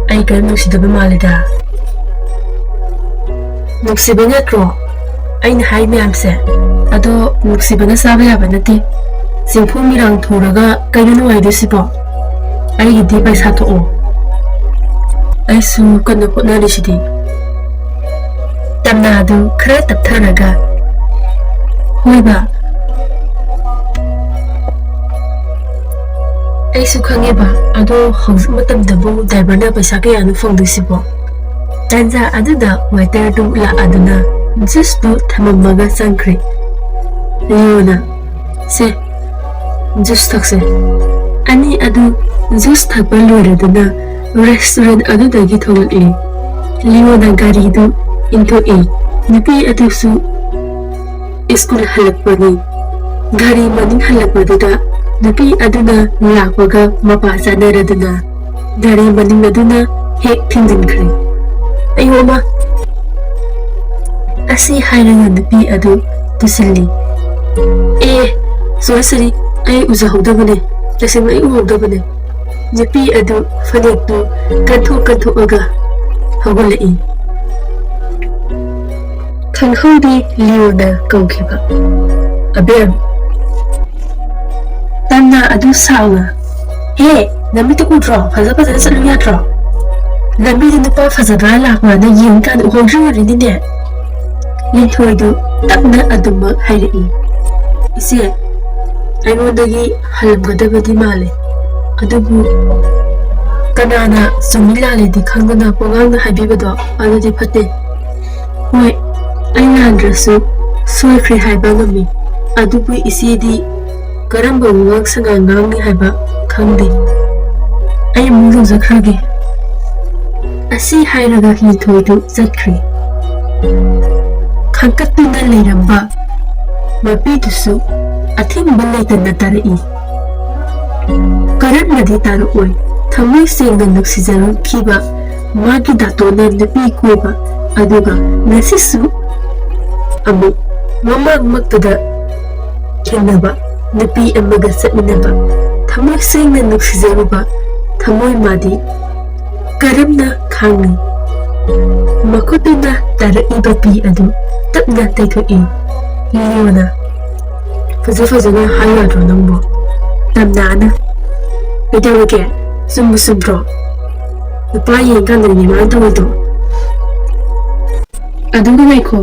ꯑꯩ ꯀꯔꯤꯝ ꯅꯨꯡꯁꯤꯗꯕ ꯃꯥꯜꯂꯤꯗ꯫ ꯅꯨꯡꯁꯤꯕ ꯅꯠꯇ꯭ꯔꯣ ꯑꯩꯅ ꯍꯥꯏ ꯃꯌꯥꯝꯁꯦ? ꯑꯗꯣ ꯅꯨꯡꯁꯤꯕꯅ ꯆꯥꯕ ꯌꯥꯕ ꯅꯠꯇꯦ꯫ ꯆꯤꯡꯐꯨ ꯃꯤꯔꯥꯡ ꯊꯨꯔꯒ ꯀꯩꯅꯣ ꯅꯨꯡꯉꯥꯏꯗꯣꯏꯁꯤꯕꯣ? ꯑꯩꯒꯤꯗꯤ ꯄꯩꯁꯥ ꯊꯣꯛꯑꯣ꯫ ꯑꯩꯁꯨ ꯀꯟꯅ ꯍꯣꯠꯅꯔꯤꯁꯤꯗꯤ꯫ ꯇꯝꯅꯥꯗꯨ ꯈꯔ ꯇꯞꯊꯔꯒ, "ꯍꯣꯏ ꯕꯥ, ꯑꯩꯁꯨ ꯈꯪꯉꯦ ꯕꯥ, ꯑꯗꯣ ꯍꯧꯖꯤꯛ ꯃꯇꯝꯗꯕꯨ ꯗ꯭ꯔꯥꯏꯚꯔꯅ ꯄꯩꯁꯥ ꯀꯌꯥꯅꯣ ꯐꯪꯗꯣꯏꯁꯤꯕꯣ?" ꯇꯥꯟꯖꯥ ꯑꯗꯨꯗ ꯋꯦꯇꯔꯗꯨ ꯂꯥꯛꯑꯗꯨꯅ ꯖꯨꯁꯇꯨ ꯊꯝꯃꯝꯃꯒ ꯆꯪꯈ꯭ꯔꯦ꯫ ꯂꯤꯑꯣꯅ, "ꯁꯦ, ꯖꯨꯁ ꯊꯛꯁꯦ꯫" ꯑꯅꯤ ꯑꯗꯨ ꯖꯨꯁ ꯊꯛꯄ ꯂꯣꯏꯔꯗꯨꯅ ꯔꯦꯁꯇꯨꯔꯦꯟ ꯑꯗꯨꯗꯒꯤ ꯊꯣꯛꯂꯛꯂꯤ꯫ ꯂꯤꯑꯣꯅ ꯒꯥꯔꯤꯗꯨ ꯏꯟꯊꯣꯛꯏ꯫ ꯅꯨꯄꯤ ꯑꯗꯨꯁꯨ ꯁ꯭ꯀꯨꯜ ꯍꯜꯂꯛꯄꯅꯤ꯫ ꯒꯥꯔꯤ ꯃꯅꯤꯡ ꯍꯜꯂꯛꯄꯗꯨꯗ ꯅꯨꯄꯤ ꯑꯗꯨꯅ ꯂꯥꯛꯄꯒ ꯃꯄꯥ ꯆꯥꯅꯔꯗꯨꯅ ꯒꯥꯔꯤ ꯃꯅꯤꯡ ꯑꯗꯨꯅ ꯍꯦꯛ ꯊꯤꯡꯖꯤꯟꯈ꯭ꯔꯦ꯫ "ꯑꯌꯣ ꯑꯃ!" ꯑꯁꯤ ꯍꯥꯏꯔꯒ ꯅꯨꯄꯤ ꯑꯗꯨ ꯇꯨꯁꯤꯜꯂꯤ꯫ "ꯑꯦ, ꯁꯣꯔꯤ, ꯁꯣꯔꯤ, ꯑꯩ ꯎꯖꯍꯧꯗꯕꯅꯦ, ꯇꯁꯦꯡꯅ ꯑꯩ ꯎꯍꯧꯗꯕꯅꯦ꯫" ꯅꯨꯄꯤ ꯑꯗꯨ ꯐꯅꯦꯛꯇꯨ ꯀꯟꯊꯣꯛ ꯀꯟꯊꯣꯛꯑꯒ ꯍꯧꯒꯠꯂꯛꯏ꯫ ꯈꯪꯍꯧꯗꯦ ꯂꯤꯑꯣꯅ ꯀꯧꯈꯤꯕ꯫ "ꯑꯕꯦꯝ!" ꯇꯝꯅꯥ ꯑꯗꯨ ꯁꯥꯎꯅ, "ꯍꯦ, ꯅꯃꯤꯠꯇꯨ ꯎꯗ꯭ꯔꯣ? ꯐꯖ ꯐꯖꯅ ꯆꯠꯂꯨ ꯌꯥꯗ꯭ꯔꯣ? ꯂꯝꯕꯤꯗ ꯅꯨꯄꯥ ꯐꯖꯕ ꯂꯥꯛꯄ꯭ꯔꯥꯅ ꯌꯦꯡꯀꯥꯟꯗ ꯎꯍꯧꯗ꯭ꯔꯤꯕꯅꯤꯅꯦ꯫" ꯂꯤꯟꯊꯣꯏꯗꯨ ꯇꯞꯅ ꯑꯗꯨꯃꯛ ꯍꯥꯏꯔꯛꯏ꯫ "ꯏꯆꯦ, ꯑꯩꯉꯣꯟꯗꯒꯤ ꯍꯜꯂꯝꯒꯗꯕꯗꯤ ꯃꯥꯜꯂꯦ, ꯑꯗꯨꯕꯨ ꯀꯅꯥꯅ ꯆꯨꯝꯃꯤ ꯂꯥꯜꯂꯤꯗꯤ ꯈꯪꯗꯅ ꯄꯉꯥꯡꯗ ꯍꯥꯏꯕꯤꯕꯗꯣ ꯑꯗꯨꯗꯤ ꯐꯠꯇꯦ꯫ ꯍꯣꯏ, ꯑꯩ ꯂꯥꯟꯗ꯭ꯔꯁꯨ ꯁꯣꯏꯈ꯭ꯔꯦ ꯍꯥꯏꯕ ꯉꯝꯃꯤ, ꯑꯗꯨꯕꯨ ꯏꯆꯦꯗꯤ ꯀꯔꯝꯕ ꯋꯥꯉꯥꯡ ꯁꯉꯥꯡ ꯉꯥꯡꯅꯤ ꯍꯥꯏꯕ ꯈꯪꯗꯦ꯫ ꯑꯩ ꯑꯃꯨꯛ ꯂꯨꯖꯈ꯭ꯔꯒꯦ꯫" ꯑꯁꯤ ꯍꯥꯏꯔꯒ ꯂꯤꯟꯊꯣꯏꯗꯨ ꯆꯠꯈ꯭ꯔꯦ꯫ ꯈꯟꯀꯠꯇꯨꯅ ꯂꯩꯔꯝꯕ ꯃꯄꯤꯗꯨꯁꯨ ꯑꯊꯤꯡꯕ ꯂꯩꯇꯅ ꯇꯥꯔꯛꯏ꯫ ꯀꯔꯝꯅꯗꯤ ꯇꯥꯔꯛꯑꯣꯏ? ꯊꯃꯣꯏ ꯁꯦꯡꯅ ꯅꯨꯡꯁꯤꯖꯔꯨꯈꯤꯕ ꯃꯥꯒꯤ ꯗꯥꯇꯣꯟꯅ ꯅꯨꯄꯤ ꯀꯣꯏꯕ, ꯑꯗꯨꯒ ꯉꯁꯤꯁꯨ ꯑꯃꯨꯛ ꯃꯃꯥꯡꯃꯛꯇꯗ ꯊꯦꯡꯅꯕ ꯅꯨꯄꯤ ꯑꯃꯒ ꯆꯠꯃꯤꯟꯅꯕ, ꯊꯃꯣꯏ ꯁꯦꯡꯅ ꯅꯨꯡꯁꯤꯖꯔꯨꯕ ꯊꯃꯣꯏ ꯃꯥꯗꯤ ꯀꯔꯝꯅ ꯈꯥꯡꯅꯤ? ꯃꯈꯨꯠꯇꯨꯅ ꯇꯥꯔꯛꯏꯕ ꯄꯤ ꯑꯗꯨ ꯇꯞꯅ ꯇꯩꯊꯣꯛꯏ꯫ ꯂꯤꯑꯣꯅ, "ꯐꯖ ꯐꯖꯅ ꯍꯥꯏ ꯌꯥꯗ꯭ꯔꯣ ꯅꯪꯕꯣ?" ꯇꯝꯅꯥꯅ, "ꯀꯩꯗꯧꯔꯒꯦ? ꯆꯨꯝꯕꯨ ꯆꯨꯝꯗ꯭ꯔꯣ? ꯅꯨꯄꯥ ꯌꯦꯡꯀꯥꯟꯗꯅꯦ ꯃꯥꯅ ꯇꯧꯔꯤꯗꯣ꯫ ꯑꯗꯨꯒ ꯉꯥꯏꯈꯣ,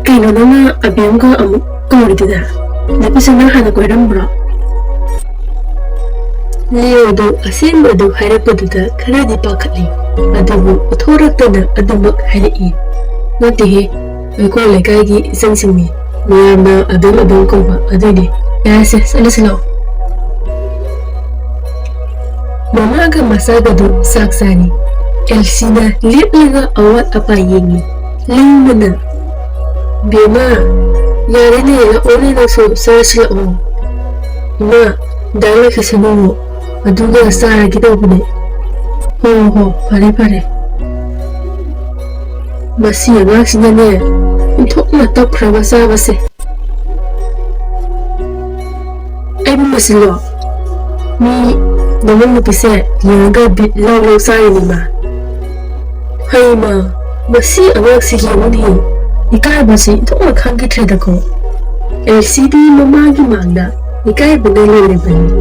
ꯀꯩꯅꯣ ꯅꯪꯅ ꯑꯕꯦꯝꯒ ꯑꯃꯨꯛ ꯀꯧꯔꯤꯗꯨꯅ? ꯅꯨꯄꯤꯁꯨ ꯅꯪ ꯍꯥꯟꯅ ꯀꯣꯏꯔꯝꯕ꯭ꯔꯣ?" ꯂꯤꯑꯣꯗꯨ ꯑꯁꯦꯡꯕꯗꯨ ꯍꯥꯏꯔꯛꯄꯗꯨꯗ ꯈꯔꯗꯤ ꯄꯥꯈꯠꯂꯤ, ꯑꯗꯨꯕꯨ ꯎꯠꯊꯣꯔꯛꯇꯅ ꯑꯗꯨꯃꯛ ꯍꯥꯏꯔꯛꯏ꯫ "ꯅꯠꯇꯦꯍꯦ, ꯑꯩꯈꯣꯏ ꯂꯩꯀꯥꯏꯒꯤ ꯏꯆꯟꯁꯤꯡꯅꯤ, ꯃꯌꯥꯝꯅ ꯑꯕꯦꯝ ꯑꯕꯦꯝ ꯀꯧꯕ ꯑꯗꯨꯏꯅꯦ꯫ ꯌꯥꯔꯦꯁꯦ, ꯆꯠꯂꯁꯤ ꯂꯥꯛꯑꯣ꯫" ꯃꯃꯥꯒ ꯃꯆꯥꯒꯗꯨ ꯆꯥꯛ ꯆꯥꯔꯤ꯫ ꯑꯦꯜꯁꯤꯅ ꯂꯦꯞꯂꯒ ꯑꯋꯥꯠ ꯑꯄꯥ ꯌꯦꯡꯉꯤ꯫ ꯂꯤꯃꯅ, "ꯕꯦꯝꯃ, ꯌꯥꯔꯦꯅꯦ, ꯂꯥꯛꯑꯣꯅꯦ ꯅꯪꯁꯨ, ꯆꯥꯔꯁꯤ ꯂꯥꯛꯑꯣ꯫" "ꯏꯃꯥ, ꯗꯥ ꯂꯩꯈꯤꯁꯅꯨ, ꯑꯗꯨꯒ ꯆꯥꯔꯒꯦ ꯇꯧꯕꯅꯦ꯫" "ꯍꯣ ꯍꯣ, ꯐꯔꯦ ꯐꯔꯦ꯫" ꯃꯁꯤ ꯑꯉꯥꯡꯁꯤꯅꯅꯦ, ꯑꯣꯟꯊꯣꯛꯅ ꯇꯞꯈ꯭ꯔꯕ ꯆꯥꯕꯁꯦ꯫ ꯑꯩꯕꯨ ꯃꯁꯤꯂꯣ? ꯃꯤ ꯅꯃꯧ ꯅꯨꯄꯤꯁꯦ ꯌꯦꯡꯉꯒ ꯕꯤꯠ ꯂꯧ ꯂꯧ ꯆꯥꯔꯤꯅꯤ ꯃꯥ꯫ ꯍꯩꯃꯥ, ꯃꯁꯤ ꯑꯉꯥꯡꯁꯤ ꯌꯦꯡꯉꯨꯅꯦ, ꯏꯀꯥꯏꯕꯁꯤ ꯏꯊꯣꯛꯅ ꯈꯪꯈꯤꯗ꯭ꯔꯦꯗꯀꯣ꯫ ꯑꯦꯜꯁꯤꯗꯤ ꯃꯃꯥꯒꯤ ꯃꯥꯡꯗ ꯏꯀꯥꯏꯕꯅ ꯂꯣꯏꯔꯕꯅꯤ꯫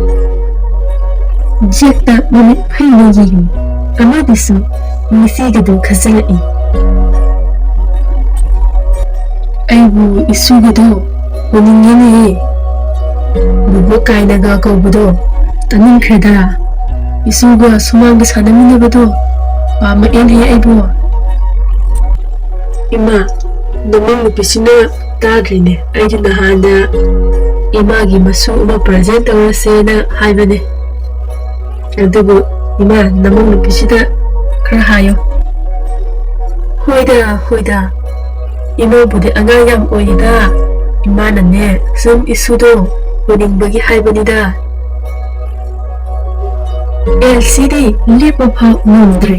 ꯖꯦꯛꯇ ꯃꯃꯤꯠ ꯐꯩꯅ ꯌꯦꯡꯉꯤ, ꯑꯃꯗꯤꯁꯨ ꯃꯤꯆꯤꯒꯗꯨ ꯈꯟꯖꯤꯜꯂꯛꯏ꯫ "ꯑꯩꯕꯨ ꯏꯁꯨꯒꯗꯣ ꯎꯅꯤꯡꯉꯦꯅꯦꯍꯦ꯫ ꯕꯨꯕꯣꯛ ꯀꯥꯏꯅꯒ ꯀꯧꯕꯗꯣ ꯇꯥꯅꯤꯡꯈ꯭ꯔꯦꯗ꯫ ꯏꯁꯨꯒ ꯁꯨꯃꯥꯡꯗ ꯁꯥꯟꯅꯃꯤꯟꯅꯕꯗꯣ ꯄꯥꯝꯃꯛꯑꯦꯅꯦꯍꯦ ꯑꯩꯕꯨ꯫" "ꯏꯃꯥ, ꯅꯃꯧ ꯅꯨꯄꯤꯁꯤꯅ ꯇꯥꯗ꯭ꯔꯤꯅꯦ꯫ ꯑꯩꯗꯤ ꯅꯍꯥꯟꯗ ꯏꯃꯥꯒꯤ ꯃꯁꯨ ꯑꯃ present ꯇꯧꯔꯁꯦꯅ ꯍꯥꯏꯕꯅꯦ꯫ ꯑꯗꯨꯕꯨ ꯏꯃꯥ, ꯅꯃꯧ ꯅꯨꯄꯤꯁꯤꯗ ꯈꯔ ꯍꯥꯏꯌꯣ꯫" "ꯍꯣꯏꯗ, ꯍꯣꯏꯗ꯫ ꯏꯃꯧꯕꯨꯗꯤ ꯑꯉꯥꯡ ꯌꯥꯝ ꯑꯣꯏꯔꯤꯗ꯫ ꯏꯃꯥꯅꯅꯦ, ꯁꯨꯝ ꯏꯁꯨꯗꯣ ꯎꯅꯤꯡꯕꯒꯤ ꯍꯥꯏꯕꯅꯤꯗ꯫" ꯑꯦꯜꯁꯤꯗꯤ ꯂꯦꯞꯄ ꯐꯥꯎ ꯉꯝꯗ꯭ꯔꯦ꯫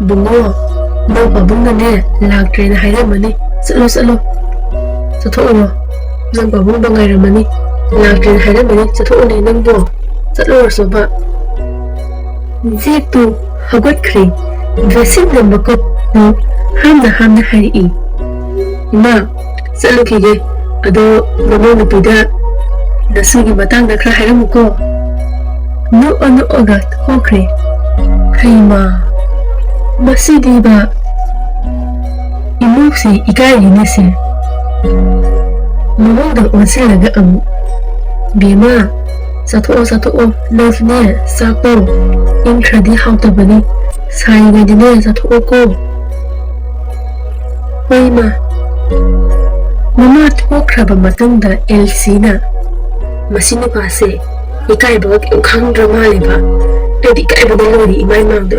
"ꯕꯨꯡꯉꯣ, ꯅꯪ ꯄꯥꯕꯨꯡꯅꯅꯦ ꯂꯥꯛꯇ꯭ꯔꯦꯅ ꯍꯥꯏꯔꯝꯃꯅꯤ꯫ ꯆꯠꯂꯣ, ꯆꯠꯂꯣ, ꯆꯠꯊꯣꯛꯎꯔꯣ꯫ ꯅꯪ ꯄꯥꯕꯨꯡꯗꯣ ꯉꯥꯏꯔꯝꯃꯅꯤ꯫ ꯂꯥꯛꯇ꯭ꯔꯦꯅ ꯍꯥꯏꯔꯝꯃꯅꯤ꯫ ꯆꯠꯊꯣꯛꯎꯅꯦ ꯅꯪꯕꯣ꯫ ꯆꯠꯂꯨꯔꯁꯣꯕ꯫ ꯖꯦꯛꯇꯨ ꯍꯧꯒꯠꯈ꯭ꯔꯦ꯫ ꯕꯦꯁꯤꯟꯅ ꯃꯈꯨꯠꯇꯨ ꯍꯥꯝꯅ ꯍꯥꯝꯅ ꯍꯥꯏꯔꯛꯏ, "ꯏꯃꯥ, ꯆꯠꯂꯨꯈꯤꯒꯦ꯫ ꯑꯗꯣ ꯅꯃꯧ ꯅꯨꯄꯤꯗ ꯅꯁꯨꯒꯤ ꯃꯇꯥꯡꯗ ꯈꯔ ꯍꯥꯏꯔꯝꯃꯨꯀꯣ꯫" ꯅꯣꯛꯑ ꯅꯣꯛꯑꯒ ꯊꯣꯛꯈ꯭ꯔꯦ꯫ ꯍꯩꯃꯥ, ꯃꯁꯤꯗꯤꯕ ꯏꯃꯧꯁꯦ ꯏꯀꯥꯏꯔꯤꯅꯦꯁꯦ꯫ ꯃꯃꯧꯗ ꯑꯣꯟꯁꯤꯜꯂꯒ ꯑꯃꯨꯛ, "ꯕꯦꯝꯃ, ꯆꯥꯊꯣꯛꯑꯣ, ꯆꯥꯊꯣꯛꯑꯣ, ꯅꯪꯁꯨꯅꯦ ꯆꯥꯛꯇꯣ ꯏꯪꯈ꯭ꯔꯗꯤ ꯍꯥꯎꯇꯕꯅꯤ, ꯁꯥꯔꯤꯉꯩꯗꯅꯦ ꯆꯥꯊꯣꯛꯑꯣꯀꯣ꯫" ꯍꯣꯏ ꯏꯃꯥ꯫ ꯃꯃꯥ ꯊꯣꯛꯈ꯭ꯔꯕ ꯃꯇꯨꯡꯗ ꯑꯦꯜꯁꯤꯅ, "ꯃꯁꯤ ꯅꯨꯄꯥꯁꯦ ꯏꯀꯥꯏꯕꯒ ꯀꯩꯝ ꯈꯪꯗ꯭ꯔ ꯃꯥꯜꯂꯦꯕ꯫ ꯑꯩꯗꯤ ꯏꯀꯥꯏꯕꯗ ꯂꯣꯏꯔꯦ ꯏꯃꯥ ꯏꯃꯥꯡꯗ꯫